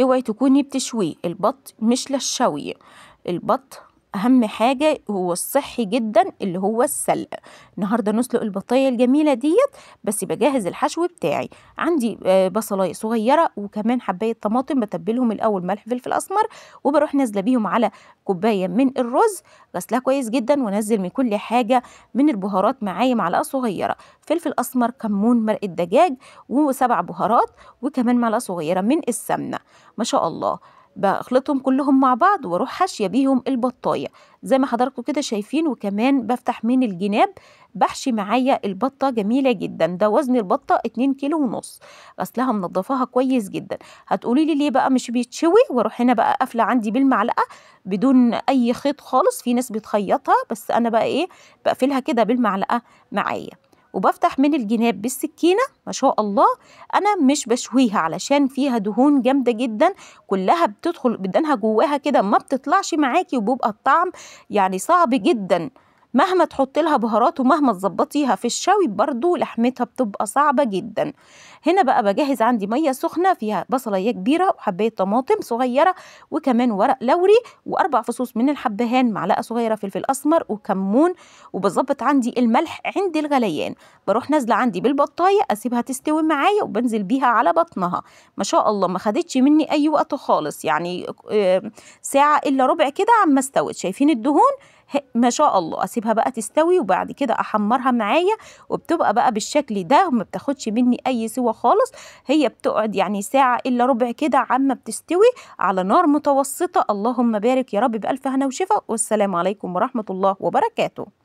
اوعي تكوني بتشويه، البط مش للشوي، البط اهم حاجة هو الصحي جدا اللي هو السلق. النهارده نسلق البطايه الجميلة ديت، بس بجهز الحشو بتاعي. عندي بصلايه صغيرة وكمان حبايه طماطم، بتبلهم الاول ملح فلفل اسمر، وبروح نازله بيهم على كوباية من الرز، غسلها كويس جدا، وانزل من كل حاجة من البهارات معايا معلقه صغيرة فلفل اسمر، كمون، مرقه دجاج، و7 بهارات، وكمان معلقه صغيرة من السمنة. ما شاء الله بخلطهم كلهم مع بعض واروح حاشية بيهم البطايه زي ما حضراتكم كده شايفين. وكمان بفتح من الجناب بحشي معايا البطة جميلة جدا. ده وزن البطة 2.5 كيلو، غسلها منضفاها كويس جدا. هتقولي لي ليه بقى مش بيتشوي؟ واروح هنا بقى قافله عندي بالمعلقه بدون اي خيط خالص، في ناس بتخيطها بس انا بقى ايه بقفلها كده بالمعلقه معايا، وبفتح من الجناب بالسكينة. ما شاء الله انا مش بشويها علشان فيها دهون جامدة جدا، كلها بتدخل بدنها جواها كده، ما بتطلعش معاكي، وبيبقى الطعم يعني صعب جدا مهما تحط لها بهارات ومهما تظبطيها في الشوي برضو لحمتها بتبقى صعبة جدا. هنا بقى بجهز عندي مية سخنة فيها بصلايه كبيرة وحبايه طماطم صغيرة، وكمان ورق لوري، و4 فصوص من الحبهان، معلقه صغيرة فلفل اسمر وكمون، وبظبط عندي الملح عند الغليان. بروح نازله عندي بالبطايه اسيبها تستوي معايا، وبنزل بيها على بطنها. ما شاء الله ما خدتش مني اي وقت خالص، يعني ساعة الا ربع كده عما استوت. شايفين الدهون ما شاء الله. اسيبها بقى تستوي وبعد كده احمرها معايا، وبتبقى بقى بالشكل ده، وما بتاخدش مني اي سوى خالص. هي بتقعد يعني ساعة الا ربع كده عما بتستوي على نار متوسطة. اللهم بارك يا رب، بألف هنا وشفا، والسلام عليكم ورحمة الله وبركاته.